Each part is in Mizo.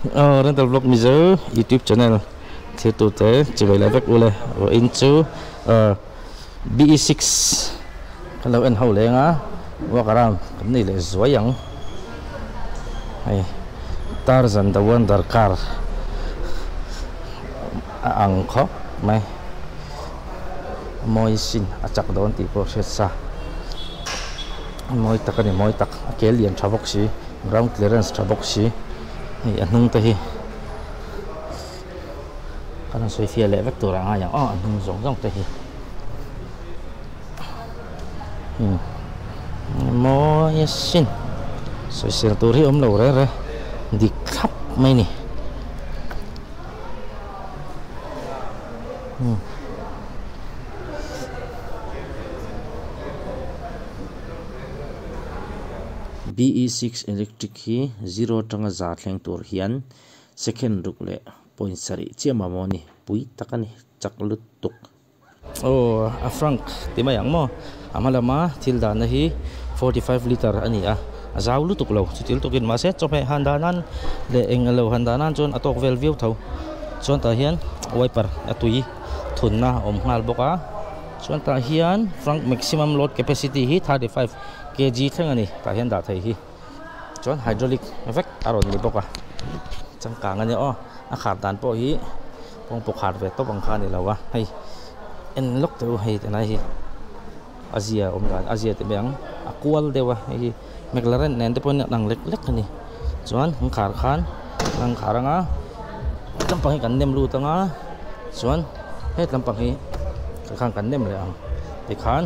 Aw Rental Vlog Mizo YouTube channel thirtu te chibai leh vek ule vawiin chu BE6 kan lo en ho leng a walk around kan nei leh zuai ang hei Tarzan the Wonder Car a ang khawp mai a mawi sin a chak dawn tih pawh hriat sa a mawi tak a ni mawi tak a ke lian tha bawk si. Ground clearance tha bawk si hei a hnung te hi kan han sawi fiah leh vek tur ah ngai ang aw a hnung zawng zawng te hi umm mawi asin sawisel tur hi awm lo reng reng dik thlap mai ni. BE6 electric hi zero atanga za thleng tur hian second ruk leh point sarih chiah mamawh a ni, pui tak a ni, chak lutuk. Aw a frunk ti mai ang maw, a hma lama thil dahna hi 45 litre a ni a, a zau lutuk lo chuti lutukin mahse chawhmeh han dah nan leh eng alo han dah nan chuan a tawk vel viau tho, chuan tah hian wiper a tui thunna a awm nghal bawk a. Chuan tah hian frunk maximum load capacity hi 35 kg thleng a ni tah hian dah thei hi chuan hydraulic vek a rawn ni bawk a changkang a nia aw a khar dan pawh hi kawngpawh khar ve tawp ang kha a ni lo a hei en lawk teh u hei tilai hi a zia awm dan a zia tih mai ang a kual deuh a hei hi McLaren nen te pawhin a dang lek lek a ni chuan an khar khan an khar anga lampang hi kan nem lut anga chuan. Het lampang hi khan kan nem leh ang tikhan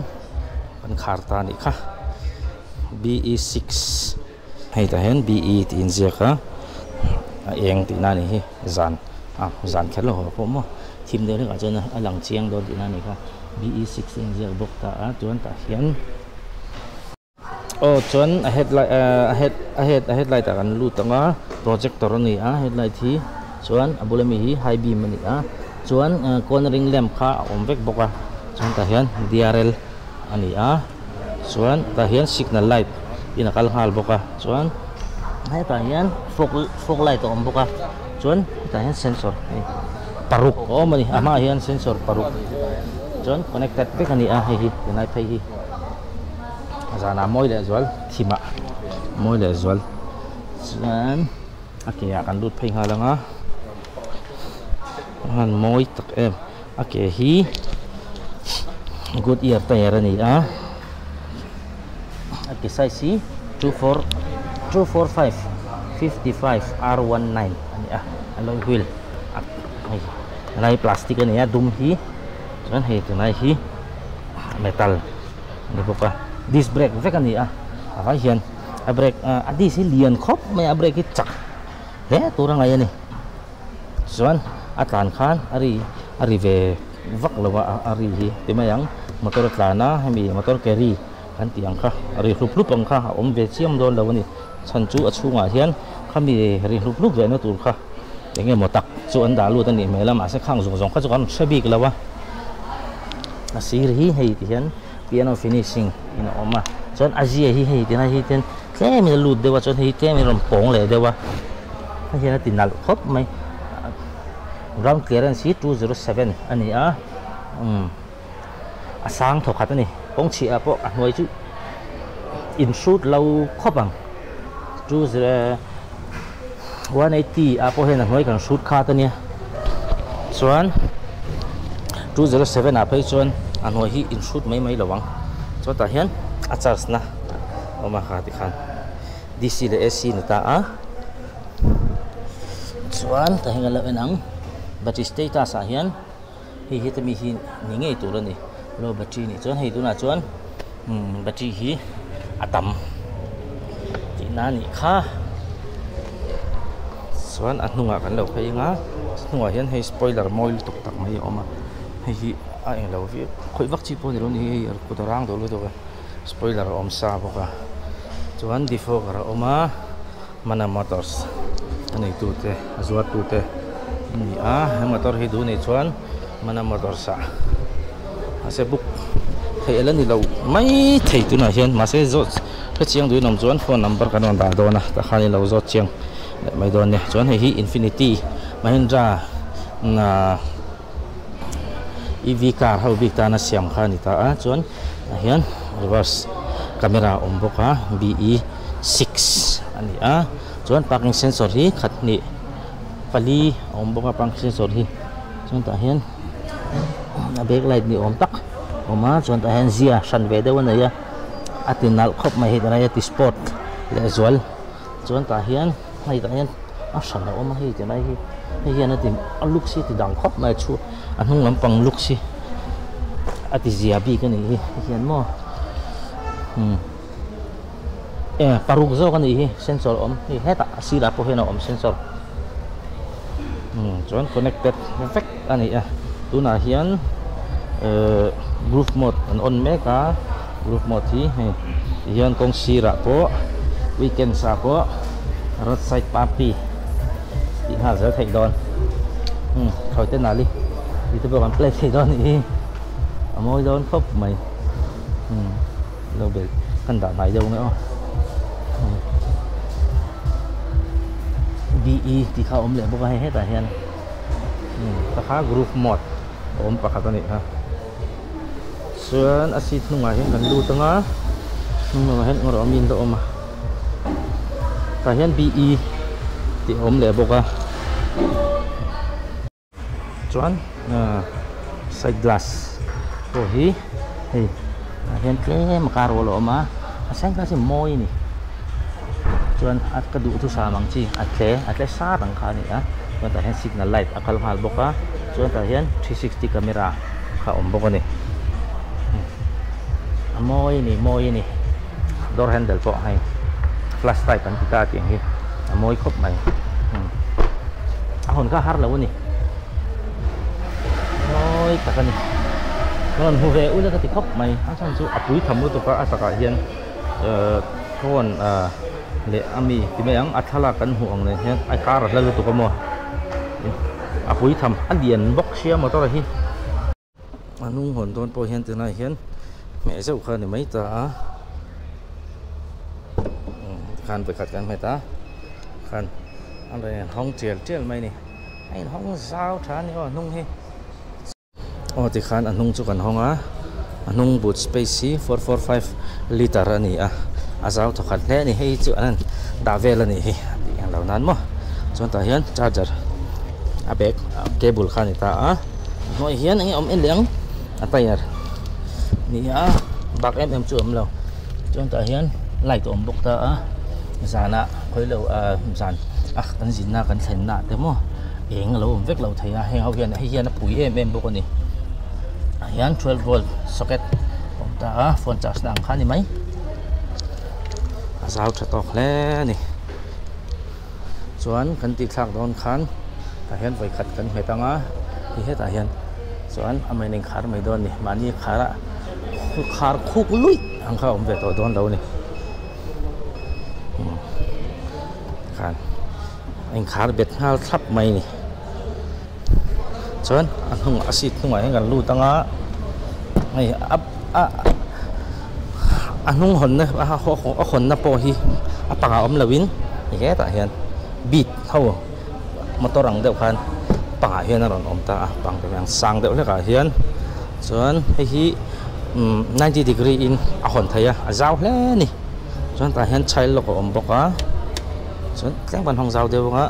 kan khar ta anih kha BE six hei tah hian BE tih inziak a a eng tih na anih hi zan ah zan kher lo haw pawh maw thim deuh hlek ah chuan a lang chiang dawn tih na anih kha BE six a inziak bawk ta a chuan tah hian. Aw chuan a headlight a head a head a headlight ah kan lut ang a projector a ni a headlight hi chuan a bula mi hi high beam a ni a chuan cornering lamp kha a awm vek bawk a chuan tah hian DRL a ni a chuan tah hian signal light in a kal nghal bawk a chuan hetah hian fog fog light a awm bawk a chuan hetah hian sensor hei paruk a awm a ni a hmaah hian sensor paruk chuan connected vek a ni a hei hi tunlai phei hi. Zanah mawi leh zual thimah mawi leh zual chuan a ke ah kan lut phei nghal ang a a han mawi tak em a ke hi good ear tyre a ni a a ke size hi 245 55 R19 a ni a alloy wheel a hei helai hi plastic a ni a dum hi chuan hei tunlai hi metal. Ni bawk a disc brake vek a ni a a vai hian a brake a disc hi lian khawp mai a a brake hi chak hle tur a ngaih a ni chuan a tlan khan a ri a ri ve vak lo a a ri hi ti mai ang motor a tlan a hemi motor carry kan tih ang kha a ri hlup hlup ang kha a awm ve chiam dawn lo a ni chhan chu a chhungah hian khami ri hlup hlup ve na tur kha eng emaw tak chu an dah lut a nih hmel a mahse khang zawng zawng kha chu kan hre bik lo a. A sir hi hei ti hian piano finishing in a awm a chuan a zia hi hei ti lai hi hian tlem in a lut deuh a chuan hei tlem in a rawn pawng leh deuh a hei hian a ti nalh khawp mai ground clearance hi 207 a ni a umm a sang thaw khat a ni kawng chhiah ah pawh a hnuai chu in hrut lo khawp ang 180 ah pawh hian a hnuai kan hrut khat a nia chuan 207 ah phei chuan a hnuai hi in hrut mai mai lo ang chuan tah hian a charge na a awm a kha tikhan D_C leh A_C ni ta a chuan tah hian kan lo en ang battery status ah hian hei hi temi hi ni ngei tur a ni low battery nih chuan hei tunah chuan umm battery hi a tam tihna a nih kha chuan a hnungah kan lo phei ang a hnungah hian hei spoiler mawi lutuk tak mai a awm a hei hi a englo viau khawih vak chi pawh a ni lo a ni hei kut a rang duh lutuk a spoiler a awm sa bawk a chuan defogger a awm a. Mana Motors a neitute a zuartute an ni a he motor hi duh nei chuan Mana Motors ah mahse book theih ala ni lo mai thei tunah hian mahse zawt hrechiang duhin awm chuan phone number kan rawn dah dawn a tah khan ilo zawt chiang leh mai dawn a ni chuan hei hi infinity mahindra ahh ev car ho bik tana siam kha a ni ta a chuan tah hian reverse camera a awm bawk a be six a ni a chuan parking sensor hi khat hnih pali a awm bawk a parking sensor hi chuan tah hian a back light ni awm tak a awm a chuan tah hian zia hran ve deuh a nei a a ti nalh khawp mai hei tunlai a ti sport leh zual chuan tah hian hei tah hian a hran a awm a hei tunlai hi hei hian a ti a looks hi a ti dang khawp mai a chhu a hnung lampang looks hi a ti zia bik a nih hi hei hian maw umm e paruk zawk a nih hi sensor awm hei hetah a sirah pawh hian a awm sensor umm chuan connected vek a ni a tunah hian ehh groove mode an on mek a groove mode hi hei ti hian kawng sirah pawh weekends ah pawh road side party tih nghal zel theih dawn umm thawi te nali tih te pawh kan play thei dawn a nih hi a mawi dawn khawp mai umm lo bel kan dah hnai deuh ang e aw be tih kha a awm leh bawk a hei hetah hian. Ta kha groove mode a awm pakhat a nih kha chuan a seat hnungah hian kan lut anga hnung lamah hian engawrh awm in la awm a tah hian be tih a awm leh bawk a chuan ahh side glass pawh hi hei tah hian tlem a kar rual a awm a a side glass hi mawi a ni. Chuan a ka duh thusam ang chi a tle a tle sat ang kha a ni a chuan tah hian signal light a kal nghal bawk a chuan tah hian 360 camera kha a awm bawk a ni a mawi a ni mawi a ni door handle pawh hei flash type an ti ta tih ang hi a mawi khawp mai a hawn kha a har lo a ni mawi tak a ni ka rawn hmu ve ula ka ti khawp mai a chhan chu a pui tham lutuk a a takah hian. Ehh phone ah leh a mi ti mai ang a thlalak kan hmuh ang nen hian a kar a hla lutuk a maw a pui tham a lian bawk sia motor hi a hnung hawn dawn pawh hian tunah hian hmeh zeuh kha a ni mai ta a khan pakhat kan hmet a khan a rawn inhawng tial tial mai a ni a inhawng zau tha a ni aw a hnung hi. Aw tikhan a hnung chu kan hawng a, a hnung boot space hi 445 litre a ni a, a zau thawkhat hle a ni, hei chu an han dah vel a nih hi a tih ang lo nan maw, chuan tah hian charger a bag cable kha a ni ta a, a hnuaiah hian eng nge awm en leh ang a tyre a ni a bak em em chu a awm lo, chuan tah hian light a awm bawk ta a, zanah khawilo ah zan a kan zinna kan thlenna te maw. Eng a lo awm vek lo thei a heng ho hian hei hian a pui em em bawk a ni ah hian 12 volt socket a awm ta a phone charge na ang kha a ni mai a zau tha tawk hle a ni chuan kan tih thlak dawn khan tah hian vawikhat kan nghet ang a hei hetah hian chuan a main a inkhar mai dawn a ni mahni khar a khar khuk luih ang kha a awm ve tawh dawn lo a ni khan. A inkhar bet nghal thlap mai a ni chuan a hnungah a seat hnungah hian kan lut ang a hei a a a hnung hawnna a hawnna pawh hi a pangah awm loin hetah hian beat ho motor ang deuh khan pangah hian a rawn awm ta a pang te hian sang deuh hlekah hian chuan hei hi umm ninety degree in a hawn thei a a zau hle a ni chuan tah hian child lock a awm bawk a. Chuan tlem kan hawng zau deuh anga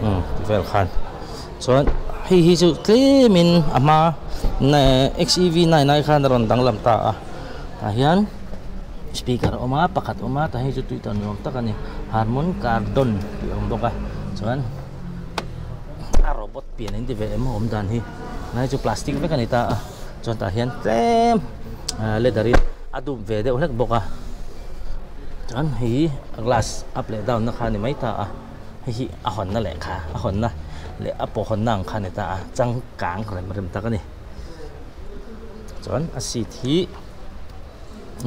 umm ti vel khan chuan hei hi chu tlemin a hma xev nine ai khan a rawn danglam ta a tah hian speaker a awm a pakhat a awm a tah hei chu tui tawn ni awm tak a ni harmon kardon tih a awm bawk a chuan a robot pian in ti ve em a awm dan hi tunlai chu plastic vek a ni ta a chuan tah hian tlem leather in a dup ve deuh hlek bawk a. Chuan hei hi a glass up leh down na kha a ni mai ta a hei hi a hawnna lehkha a hawnna leh a pawh hawnna ang kha a ni ta a changkang rem rem tak a ni chuan a seat hi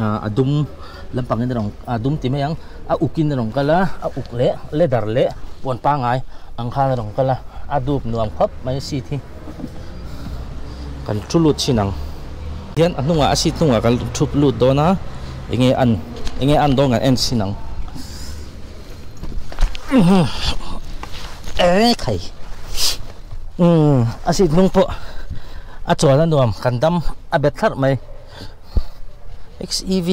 ah a dum lampang in a rawn a dum ti mai ang a uk in a rawn kal a a uk leh leather leh puan pangngai ang khan a rawn kal a a dup nuam khawp mai a seat hi kan thu lut chin ang hian a hnungah a seat hnungah kan thup lut dawn a. Enge an enge an dawn kan en chhin ang. E khai a seat hnung pawh a chuan a nuam kan dam a bet thlarh mai XEV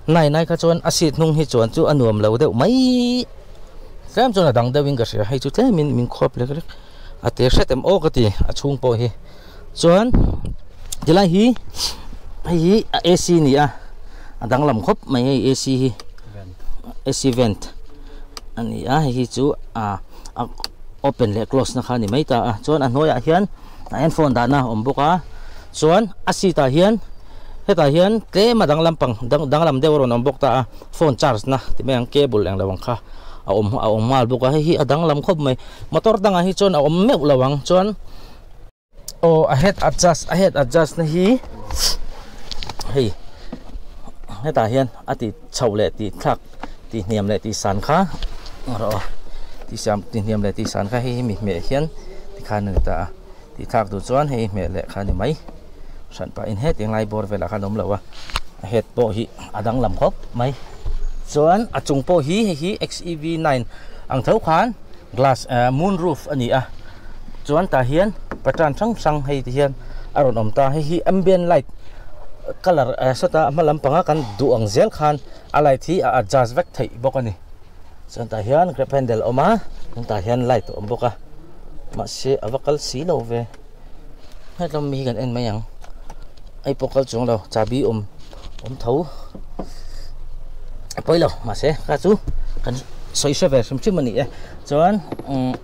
nine ai kha chuan a seat hnung hi chuan chu a nuam lo deuh mai tlem chuan a dang deuh in ka hria hei chu tlem in min khuap lek lek a te hret em aw ka ti a chhung pawh hi chuan tilai hi hei hi a AC a ni a a danglam khawp mai hei AC hi AC vent a ni a hei hi chu ah a open leh close na kha a ni mai ta a chuan a hnuaiah hian a handphone dahna a awm bawk a chuan a seat ah hian hetah hian tlem a danglam pang danglam deuh a rawn awm bawk ta a phone charge na ti mai ang cable englo ang kha a awm a awm nghal bawk a hei hi a danglam khawp mai motor dangah hi chuan a awm meuh lo ang chuan. Aw a head adjust a head adjust na hi hei hetah hian a ti chhoh leh tih thlak tih hniam leh tih san kha rawh aw tih siam tih hniam leh tih san kha hei hi mi hmeh hian tikhan a ni ta a tih thlak duh chuan hei hmeh leh kha a ni mai hran pah in hetiang lai bawr velah khan a awm lo a a head pawh hi a danglam khawp mai chuan a chung pawh hi hei hi XEV nine ang tho khan glass ah moon roof a ni a. Chuan tah hian pattern hrang hrang hei ti hian a rawn awm ta hei hi ambient light colour eh sawta a hma lampanga kan duh ang zel khan a light hi a adjust vek theih bawk a ni chuan tah hian grab handle a awm a tah hian light a awm bawk a mahse a va kal si lo ve hetlai mi hi kan en mai ang hei pawh kal chuang lo chahbi awm awm tho a pawi lo mahse kha chu kan sawi hre ve hrim hrim a ni e chuan umm.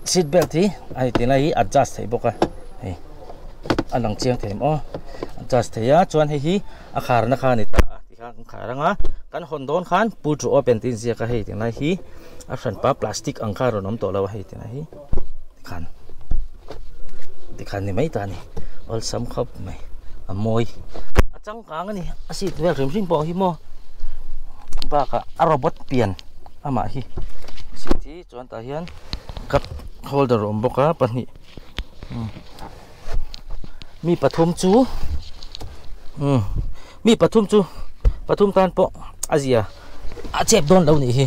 Seat belt hi a hei tilai hi adjust theih bawk a hei a lang chiang thei em aw adjust thei a chuan hei hi a kharna kha a ni ta a tikhan kan khar ang a kan hawn dawn khan pull to open tih a inziak a hei tilai hi a hranpa plastic ang kha a rawn awm tawh lo a hei tilai hi tikhan tikhan ni mai ta a ni awlsam khawp mai a mawi a changkang a ni a seat vel hrim hrim pawh hi maw bakah a robot pian amah hi seat hi. Chuan tah hian cup holder a awm bawk a pahnih mi pathum chu mi pathum chu pathum tan pawh a zia a chep dawn lo nih hi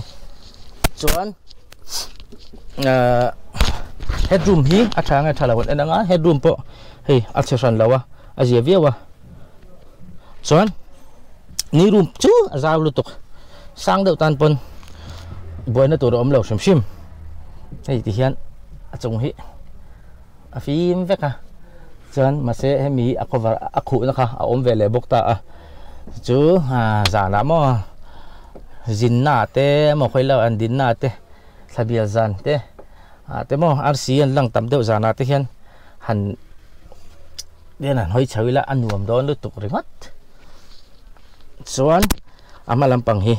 chuan ahh headroom hi a tha nge tha lo an en ang a headroom pawh hei a chhe hran lo a a zia viau a chuan ni room chu a zau lutuk sang deuh tan pawn buaina tur a awm lo hrim hrim hei ti hian a chung hi a fim vek a chuan mahse hemi a cover a khuhna kha a awm ve leh bawk ta a chu zanah maw zinna te emaw khawi lo an dinna te thla bial zan te ah te maw arsi an lang tam deuh zanah te hian han nen han hawi chho ila a nuam dawn lutuk ringawt chuan a hma lampang hi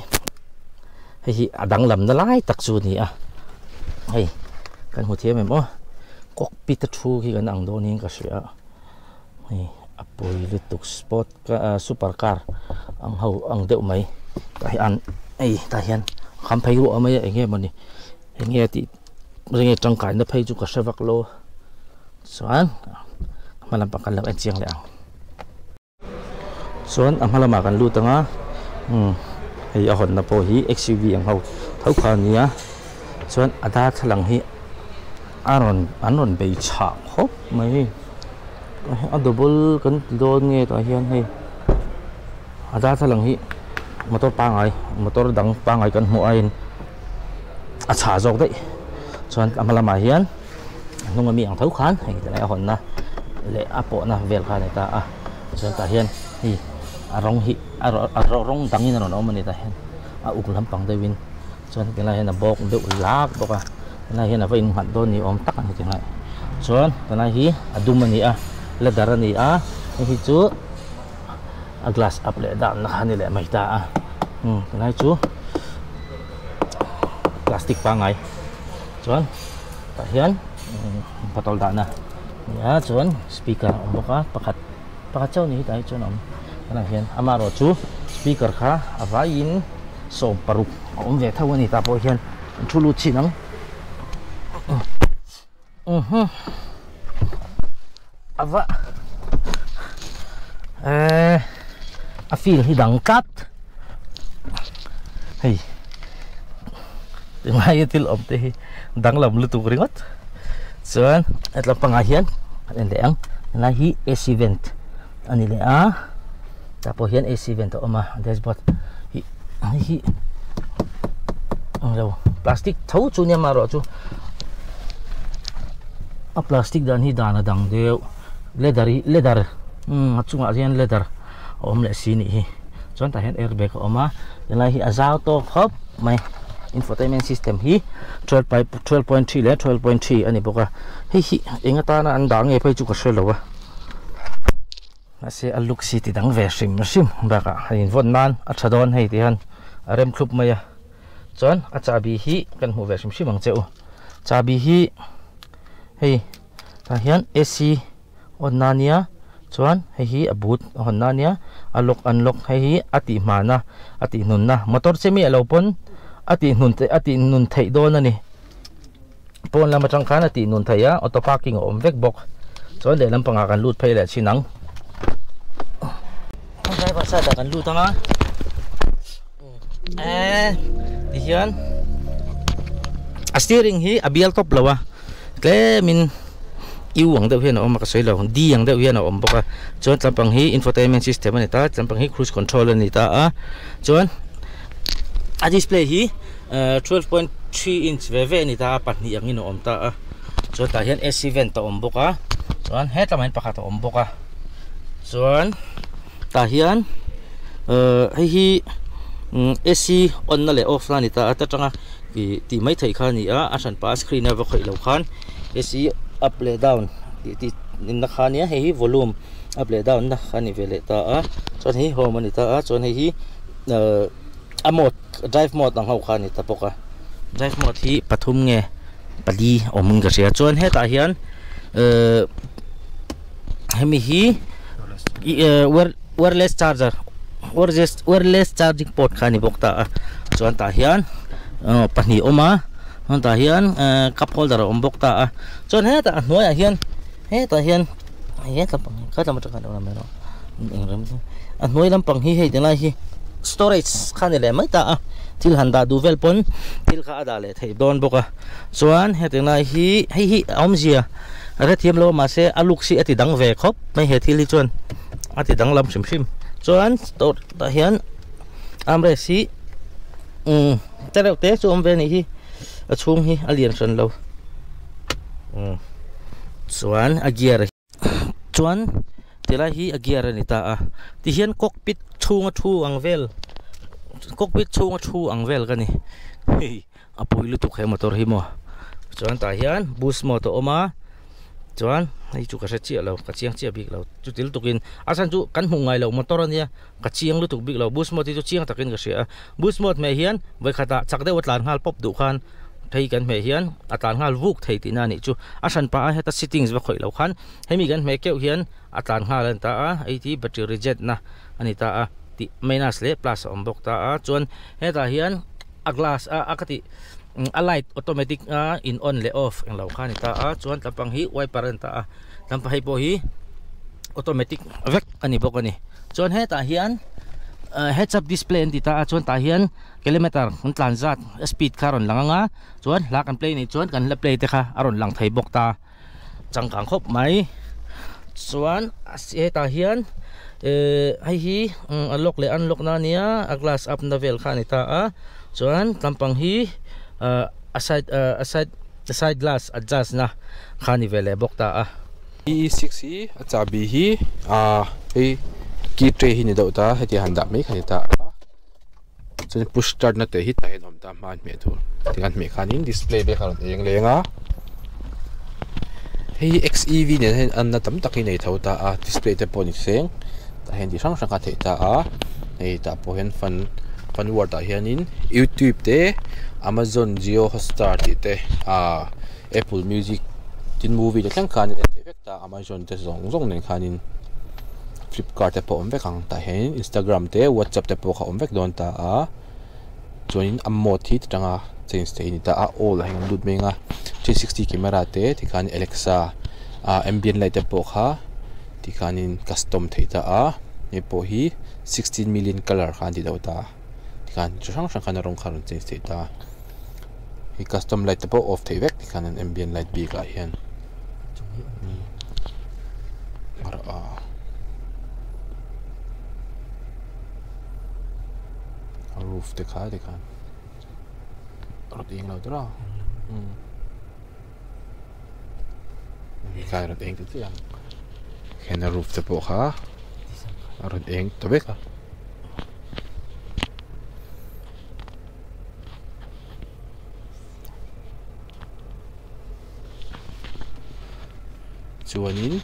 hei hi a danglam na lai tak chu a ni a hei kan hmu thiam em aw cockpit a thu khi kan ang dawn in ka hria hei a pawi lutuk sport super car ang ho ang deuh mai tah hian hei tah hian kham phei ruah mai a eng nge mawni eng nge tih enge tangkaina phei chu ka hre vak lo chuan a hma lampang kan lo en chiang leh ang chuan a hma lamah kan lut ang a umm hei a hawnna pawh hi XUV ang ho tho kha a ni a chuan a darthlalang hi a rawn an rawn bei chhah khawp mai hei a double kan ti dawn nge tah hian hei a darthlalang hi motor pangai motor dang pangai kan hmuh aiin a chhah zawk daih chuan a hma lamah hian. A hnung ami ang tho khan hei tilai a hawnna leh a pawhna vel kha a ni ta a chuan tah hian hei a rawng hi a rawng dangin a rawn awm a ni tah hian a uk lampang deuhin chuan tilai hian a bawk deuh lak bawk a tilai hian a va innghat dawn ni awm tak a ni tilai chuan tilai hi a dum a ni a leather a ni a hei hi chu a glass up leh down na kha a ni leh mai ta a tilai chu plastic pangngai chuan. Tah hian bottle dahna a ni a chuan speaker a awm bawk a pakhat pakhat chauh a ni hetah hi chuan a awm tunah hian amaherawh chu speaker kha a vaiin 16 a awm ve tho a ni tah pawh hian an thu lut chin ang a va ehh a feel hi dang tlat hei. Tunlai thil awm te hi danglam lutuk ringawt. Chuan hetlam pangah hian kan en leh ang. Helai hi AC vent a ni leh a. Tah pawh hian AC vent a awm a dashboard hi hei hi englo plastic tho chu nia amaherawh chu a plastic dan hi dan a dang deuh leather hi leather umm a chungah hian leather a awm leh si nih hi chuan tah hian airbag a awm a helai hi a zau tawk khawp mai infotainment system hi 12.3 leh 12.3 a ni bawk a hei hi eng atana an dah nge phei chu ka hre lo a mahse a look hi ti dang ve hrim hrim bakah a invawn nan a tha dawn hei ti hian a rem thlup mai a chuan a chahbi hi kan hmuh ve hrim hrim ang che u chahbi hi hei tah hian A_C on na nia chuan hei hi a but a hawn na nia a lock unlock hei hi a tih hmana a tih hnun na motor che miah lo pawn a tih hnun a tih nun theih dawn a ni pawn lam atang khan a tih nun theih a auto parking a awm vek bawk chuan lehlam pangah kan lut phei leh chin ang driver side ah kan lut ang a eee tihian a steering hi a bial tawp lo a tlemin U ang deuh hian a awm a ka sawi lo D ang deuh hian a awm bawk a chuan tlampang hi infotainment system a ni ta tlampang hi cruise control a ni ta a chuan a display hi 12.3 inch ve ve a ni ta a pahnih angin a awm ta a chuan tah hian A_C vent a awm bawk a chuan hetlamah hian pakhat a awm bawk a chuan tah hian hei hi A_C on na leh off na a ni ta a ta tanga ih tih mai theih kha a ni a a hran pah a screen a va khawih loh khan A_C up leh down tih tih na kha a nia hei hi volume up leh down na a ni ve leh ta a chuan hei hi home a ni ta a chuan hei hi a mode drive mode ang ho kha a ni ta bawk a drive mode hi pathum nge pali awm in ka hria chuan hetah hian hemi hi wireless charger wireless charging port kha a ni bawk ta a chuan tah hian pahnih a awm a chuan tah hian cup holder a awm bawk ta a chuan hetah a hnuaiah hian hetah hian a hnuai lampang hi hei tilai hi storage kha a ni leh mai ta a thil han dah duh vel pawn thil kha a dah leh theih dawn bawk a chuan heti lai hi hei hi a awmzia a hrethiam lo a mahse a looks hi a ti dang ve khawp mai he thil hi chuan a ti danglam hrim hrim chuan tah hian armrest hi umm te reuh te chu a awm ve a nih hi a chhung hi a lian hran lo umm chuan a gear chuan tilai hi a gear a ni ta a tihian cockpit chhunga thu ang vel cockpit chhunga thu ang vel ka ni hei a pui lutuk he motor hi maw chuan tah hian boost mode a awm a chuan hei chu ka hre chiah lo ka chiang chiah bik lo chuti lutukin a chhan chu kan hmuh ngai loh motor a nia ka chiang lutuk bik lo boost mode hi chu chiang takin ka hria a boost mode hmeh hian vawikhatah chak deuh a tlan nghal pawp duh khan phei kan hmeh hian a tlan nghal vuk thei tihna a nih chu a hran pah a heta settings va khawih loh khan hemi kan hmeh keuh hian a tlan nghal a ni ta a hei hi battery reject na a ni ta a tih minus leh plus a awm bawk ta a chuan hetah hian a glass a a ka tih a light automatic a in on leh off englo kha a ni ta a chuan tlampang hi wiper a ni ta a tlampang hei pawh hi automatic vek a ni bawk a ni chuan hetah hian heads up display an ti ta a chuan tah hian kilometer kan tlan zat a speed kha a rawn lang ang a chuan hla kan play nih chuan kan hla play te kha a rawn lang thei bawk ta changkang khawp mai chuan hetah hian ehh hei hi a lock leh unlock na ania a glass up na vel kha a ni ta a chuan tlampang hi ahh a side ahh a side side glass adjust na kha a ni ve leh bawk ta a. E six hi a chahbi hi ahh hei key tray hi ni deuh ta hetiang han dah mai kha ni ta a chuan push start na te hi tah hian a awm ta hma an hmeh tur tiang an hmeh khanin display vel kha a rawn eng leng a hei hi x e v nen hian an na tam tak hi nei tho ta a display te pawh ni seng tah hian ti hrang hrang kha a theih ta a hei tah pawh hian fan fan word ah hianin youtube te amazon jio hotstar tih te ahh apple music tin movie te thleng khan en theih vek ta amazon te zawng zawng nen khanin flipkart te pawh a awm vek ang tah hianin instagram te whatsapp te pawh kha a awm vek dawn ta a chuanin a mode hi ti tanga change theih a ni ta a all ah hian an lut mai ang a 360 camera te tikhan alexa ah ambient light te pawh kha tikhanin custom theih ta a hei pawh hi 16 million colour kha an ti deuh ta tikhan chi hrang hrang khan a rawng kha a rawn change theih ta. Hei custom light te pawh off theih vek tikhan an ambient light bik ah hian a roof te kha tikhan rawn eng lo der a hetlai rawn eng ta chiah ang khian a roof te pawh kha a rawn eng ta vek a. Chuanin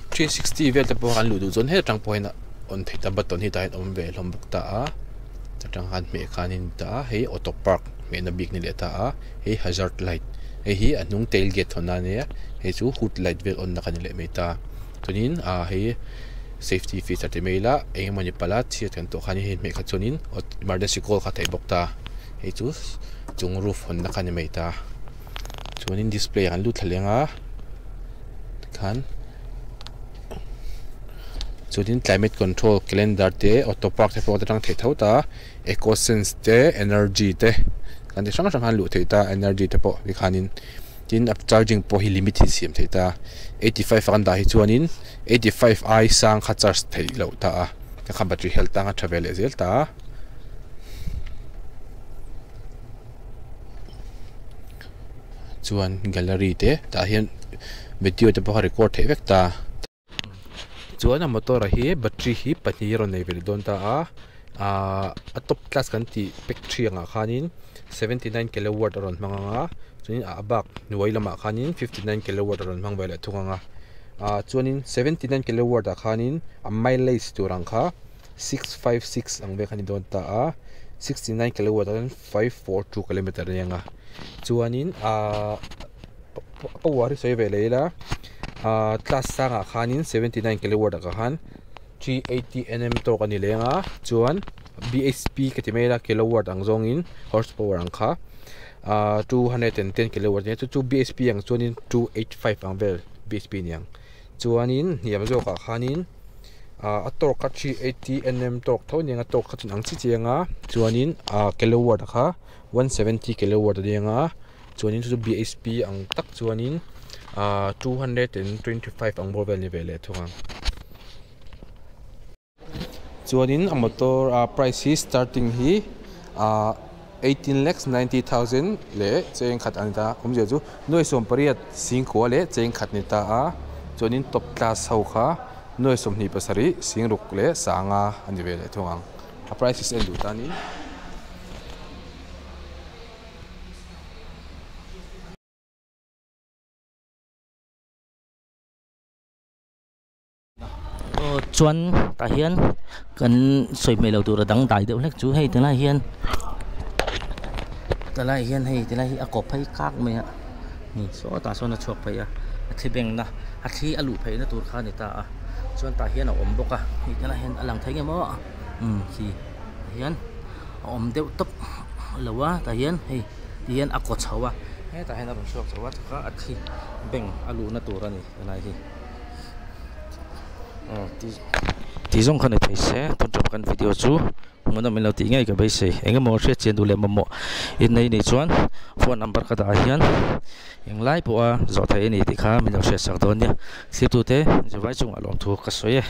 360 vel te pawh an luh duh chuan heta tang pawh hian on theih ta button hi tah hian awm ve hlawm bawk ta a ta tang khan hmeh khan in ta a hei auto park hmehna bik ni leh ta a hei hazard light hei hi a hnung tail gate hawn na ania hei chu hood light vel on na kha ni leh mai ta chuanin ah hei safety feature ti mai ila eng emawni palh a chhiat kan tawh khan hei hmeh kha chuanin emergency call kha theih bawk ta hei chu chung roof hawn na kha ni mai ta chuanin display ah an lut thla leng a tikhan chuanin climate control calendar te auto park te pawh atang theih tho ta eco sense te energy te kan ti hrang hrang khan luh theih ta energy te pawh tikhanin. Tin a charging pawh hi limit hi siam theih ta 85 a kan dah hi chuanin 85 ai sang kha charge theih loh ta a ka kha battery health tang a tha ve leh zel ta a. Chuan gallery te tah hian video te pawh a record theih vek ta. Chuan a motor ah hi battery hi pahnih a rawn nei ve leh dawn ta a ahh a top class kan tih pack three ang ah khanin 79 kilowatt a rawn hmang ang a chuanin a bak hnuai lamah khanin 59 kilowatt a rawn hmang ve leh thung ang a ah chuanin 79 kilowatt ah khanin a mileage tur ang kha 656 ang vel kha a ni dawn ta a 69 kilowatt ah chuan 542 kilometer a ni ang a chuanin ahh. Power hi sawi ve leh ila ahh class sangah khanin 79 kilowatt ah khan 380 nm tawk a ni leng a chuan bhp ka ti mai ila kilowatt ang zawngin horse power ang kha ahh 210 kilowatt a nia chu chu bhp ang chuanin 285 ang vel bhp a ni ang chuanin hniam zawkah khanin ahh a tawk kha 380 nm tawk tho a ni ang a tawk kha chu an ang chi chiang a chuanin ahh kilowatt kha 170 kilowatt a ni ang a. Chuanin chu chu bhp ang tak chuanin ahh 225 ang bawr vel a ni ve leh thung ang. Chuanin a motor a price hi starting hi ahh 18 lakhs 90,000 leh cheng khat a ni ta a awmzia chu nuai sawm pariat singkua leh cheng khat a ni ta a chuanin top class ho kha nuai sawmhnih pasarih singruk leh sanga a ni ve leh thung ang a price hi en duh tanin. Aw chuan tah hian kan sawi hmel lo tur a dangdai deuh hlek chu hei tilai hian tilai hian hei tilai hi a kaw phei kak mai a ni sawtah sawn a chhuak phei a a thli bengna a thli a luh pheihna tur kha a ni ta a chuan tah hian a awm bawk a hei tilai hian a lang thei ngem aw umm khi tah hian a awm deuh tawp lo a tah hian hei ti hian a kaw chho a hetah hian a rawn chhuak chho a chaka a thi bank a luhna tur a ni helai hi aw ti ti zawng kha ni thei se tun tuma kan video chu hmuhnawm in lo tih ngei ka beisei eng emaw hriat chian duh leh mamawh in nei nih chuan phone number ka dah hian englai pawha zawh theih a ni tih kha min lo hriat sak dawn nia thlir tute zirlai chungah lawmthu ka sawi e.